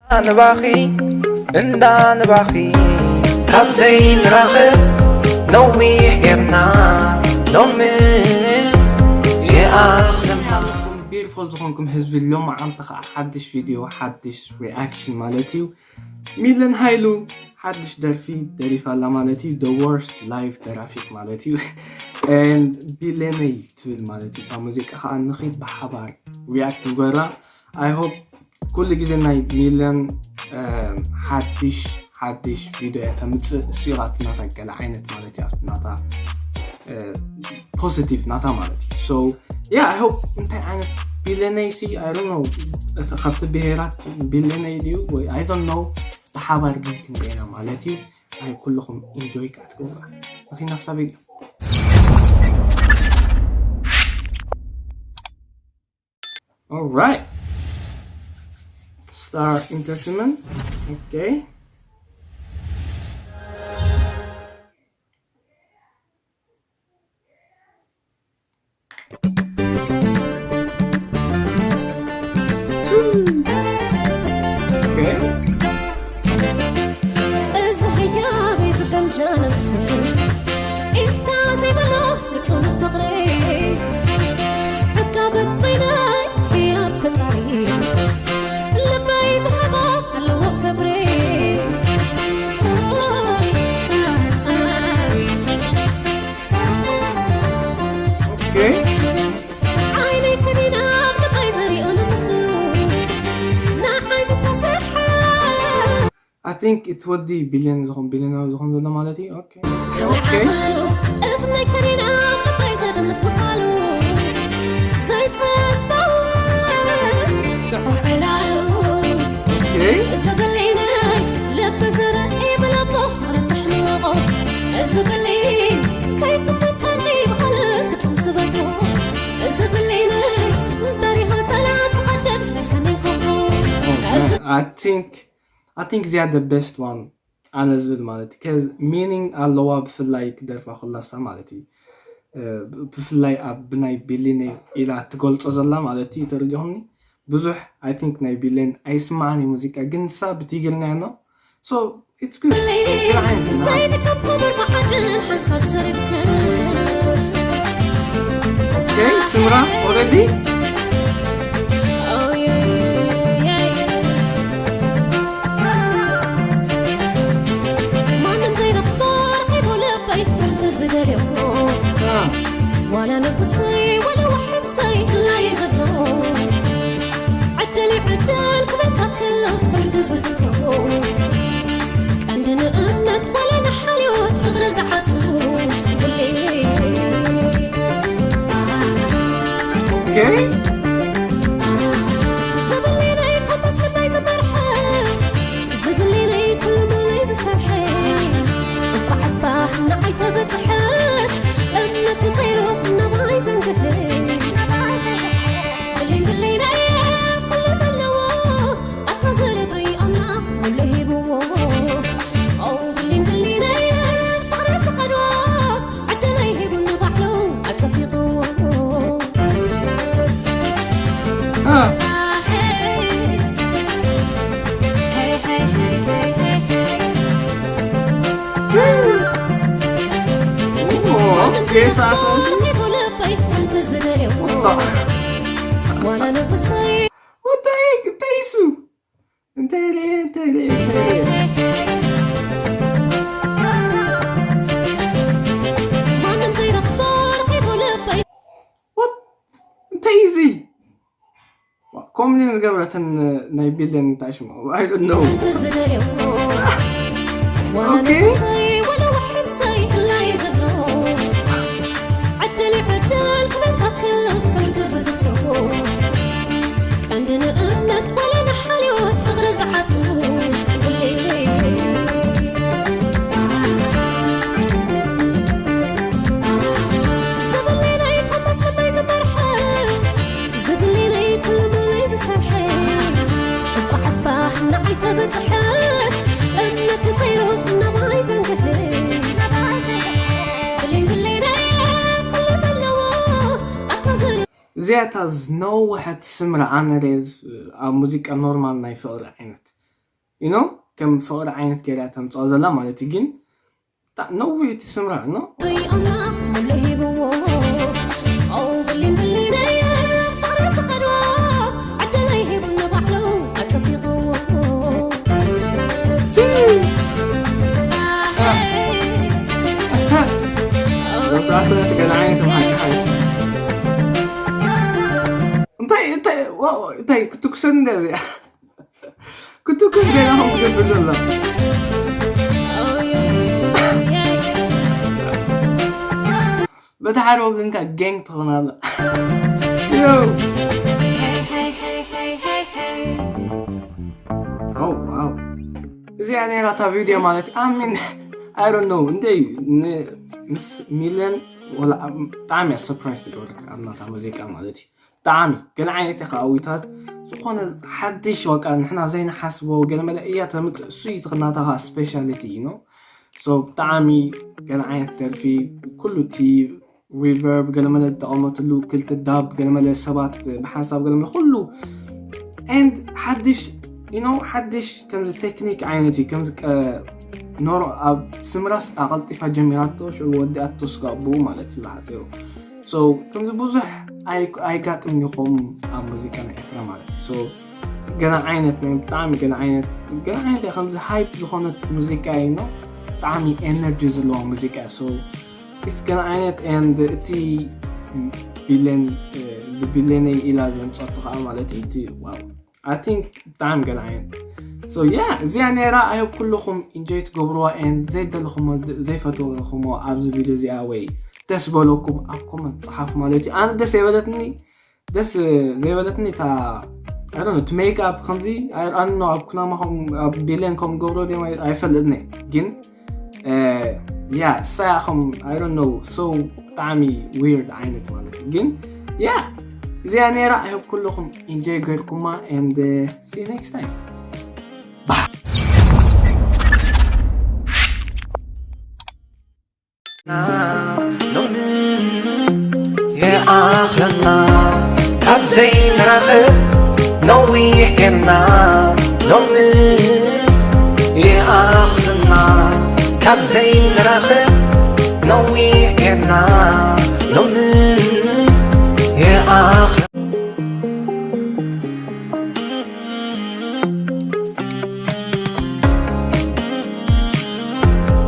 ንባኺ እንዳ ንባኺ ካብ ዘይንራኸብ ነዊሕ ጌርና ሎምስ ይኣኽለና። Beautiful ዝኾንኩም ህዝቢ፣ ሎማዓንቲ ከዓ ሓድሽ ቪድዮ፣ ሓድሽ ሪኣክሽን ማለት እዩ። ሚለን ሃይሉ ሓድሽ ደርፊ ደሪፋ ኣላ ማለት እዩ። The Worst Life ደራፊት ማለት እዩ። And ቢሌነይ ትብል ማለት እዩ እታ ሙዚቃ ከዓ። ንኺድ ብሓባር ሪኣክት ንገራ። I hope ኩሉ ግዜ ናይ ሚለን ሓድሽ ሓድሽ ቪድዮ እያ ተምፅእ። እሱ ኢኻ ናታ ገለ ዓይነት ማለት እዩ ናታ ፖዚቲቭ ናታ ማለት እዩ። So yeah, I hope። እንታይ ዓይነት ቢሌነይ ሲ I don't know፣ ካብቲ ብሄራት ቢሌነይ ድዩ ወይ I don't know። ብሓባር ግን ክንሪኤና ማለት እዩ። ኣይ ኩልኹም ኢንጆይ ከዓ ትገብራ። ንኺናፍታ ቪድዮ። All right. Star Entertainment. Okay. Okay. እዚ ህያበይ ዝገምጃ ነፍሰይ ኢንታ ዘይበሎ ንጹህ ፍቕረይ ዕቃበት ኮይናይ ህያብ ፈጣሪ ልበይ ዝሃቦ ኣለዎ ክብሪ Okay. ዓይነይ ከኒና ኣብ ልበይ ዘሪኦ ንምስሉ ንዓይ ዝተሰርሐ I think እቲ ወዲ ቢልዮን ዝኾን ቢልዮናዊ ዝኾን ዘሎ ማለት እዩ። Okay. Okay. እዝነይ ከኒና ኣብ ልበይ ዘድምፅ ምዃሉ ዘይፅበው ጥዑም ዕላሉ Okay. እዚ ብሌነይ ልቢ ዝርኢ ብለቦ ፍቕሪ ስሕንቆ እዚ ብሌን ከይጥምተኒ ብኻልእ ፍጹም ዝበልኩ እዚ ብሌነይ በሪሆ ጸላም ዝቐድም ናይ ሰሜን ኮኾብ እዚ I think I think እዚኣ the best one ኣነ ዝብል ማለት እዩ። Cause meaning ኣለዋ ብፍላይ ክደርፋ ከላሳ ማለት እዩ። እ፣ ብፍላይ ኣብ ብናይ ቢሊን ኢላ ትገልጾ ዘላ ማለት እዩ። ተረዲኹምኒ? ብዙሕ I think ናይ ቢሊን ኣይስማዕን እዩ ሙዚቃ፣ ግን ንሳ ብትግርኛ ነው። So it's good። ገለ ዓይነት ነው። ዘይትከብ ክቡር ብዓድን ሓንሳብ ዝርከብ Okay፣ ስምራ already ማንም ዘይረኽቦ ረኺቡ ልበይ ከምቲ ዝደልዮ ዋላ ንጉሰይ ዋላ ዋሕሰይ ክላይ ዝብሎ ዕድል ይዕደል ክበካ ከሎ ከምቲ ዝፍቶ ቀንዲ ንእምነት ዋላ ንሓልዮት ፍቕሪ ዝዓጡ Okay። ዝብሌነይ ኮምፓስ ልበይ ዝመርሐ ዝብሌነይ ኩሉ ሙለይ ዝሰርሐ እኳ ዓባ ንዓይ ተበፅሐ እምነቱ ፀይሩ ናባይ ዘንግሐ ብሌን ብሌነይ ኩሉ ዘለዎ ኣታ ዘረበይ ኣምላኽ ሙሉ ሂብዎ ኦ ብሌን ብሌነይ ፍቕሪ ዝቐድዎ ዕድለይ ሂቡኒ ባዕሉ ኣጸቢቕዎ Ah. Oh, okay, Sasha. What the heck? Teisu. Tele, tele, tele. ማንም ዘይረኽቦ ረኺቡ ልበይ What? እንታይ እዩ እዚ? ኮምፕሌን ዝገበረትን ናይ ቢልን እንታይ ሽሙ? I don't know። ዝደልዮ ዋላ Okay. ንጉሰይ ዋላ ዋሕሰይ ክላይ ዝብሎ ዕድል ይዕደል ክበካ ከሎ ከምቲ ዝፍትዎ ቀንዲ ንእምነት ዋላ ንሓልዮት ፍቕሪ ዝዓቱ ዝብለይ ናይ ኮምፓስ ልበይ ዝመርሐ ዝብለይ ናይ ኩሉ ሙለይ ዝሰርሐ እኳ ዓባ ንዓይ ተበፅሐ እምነቱ ፀይሩ ናባይ ዘንግሐ ብሌን ብሌነይ ኩሉ ዘለዎ ኣታ ዘር እዚኣ እታ ዝነወሐት ስምራ ኣነ ሬዝ ኣብ ሙዚቃ ኖርማል ናይ ፍቕሪ ዓይነት you know ከም ፍቕሪ ዓይነት ገይራ ተምፅኦ ዘላ ማለት እዩ። ግን ነዊሕ እቲ ስምራ no እንታይ ክትኩሰን እንደ እዚኣ ክትኩስ ገና ከም ትገብር ዘሎ በቲ ሓደ ወገንካ gang ትኾን ኣላ እዚኣ ነራ እታ ቪድዮ ማለት ኣሚን I don't know እንደ ምስ ሚለን ብጣዕሚ surprise ትገብረካ ኣብናታ ሙዚቃ ማለት እዩ። ብጣዕሚ ገለ ዓይነት ኢኻ ኣዊታት ዝኾነ ሓድሽ በቃ ንሕና ዘይንሓስቦ ገለመለ እያ ተምፅእ እሱ እዩ ናታኻ speciality you know so ብጣዕሚ ገለ ዓይነት ደርፊ ኩሉ እቲ reverb ገለመለ ዝጠቐመትሉ ክልተ dub ገለመለ ሰባት ብሓንሳብ ገለመለ ኩሉ and ሓድሽ you know ሓድሽ ከምዚ ቴክኒክ ዓይነት እዩ ከምዚ ኖሮ ኣብ ስምራስ ኣቐልጢፋ ጀሚራቶ ሽዑ ወዲኣቶ ስጋብ ብኡ ማለት እዩ ዝሓፂሩ so ከምዚ ብዙሕ ኣይጋጥም ይኾም ኣብ ሙዚቃ ናይ ኤርትራ ማለት እዩ ገና ዓይነት ናይ ብጣዕሚ ገና ዓይነት ገና ዓይነት ከምዚ hype ዝኾነት ሙዚቃ እዩ ብጣዕሚ energy ዘለዋ ሙዚቃ so it's ገና ዓይነት and እቲ ቢሌን ብቢሌነይ ኢላ ዘምፀቱ ከዓ ማለት እዩ እቲ wow I think ብጣዕሚ ገለ ዓይነት so yeah እዚኣ ነራ I hope ኩልኹም enjoy ትገብርዋ and ዘይደለኹሞ ዘይፈተኹሞ ኣብዚ ቪድዮ እዚኣ ወይ ደስ በለኩም ኣብ comment ጸሓፉ ማለት እዩ ኣነ ደስ የበለትኒ ደስ ዘይበለትኒ እታ I don't know እቲ make up ከምዚ ኣኖ ኣብ ኩናማ ኣብ ቢሌን ከም ገብሮ ድም ኣይፈልጥኒ ግን yeah እሳ ከም I don't know so ብጣዕሚ weird ዓይነት ማለት እዩ ግን yeah እዚኣ ነራ I hope ኩልኹም enjoy ገርኩማ and see you next time ሎሚ ይኣኽለና ካብ ዘይንራኸብ ነዊሕ ጌርና ሎሚ ይኣኽለና ካብ ዘይንራኸብ ነዊሕ ጌርና ሎሚ ይኣኽ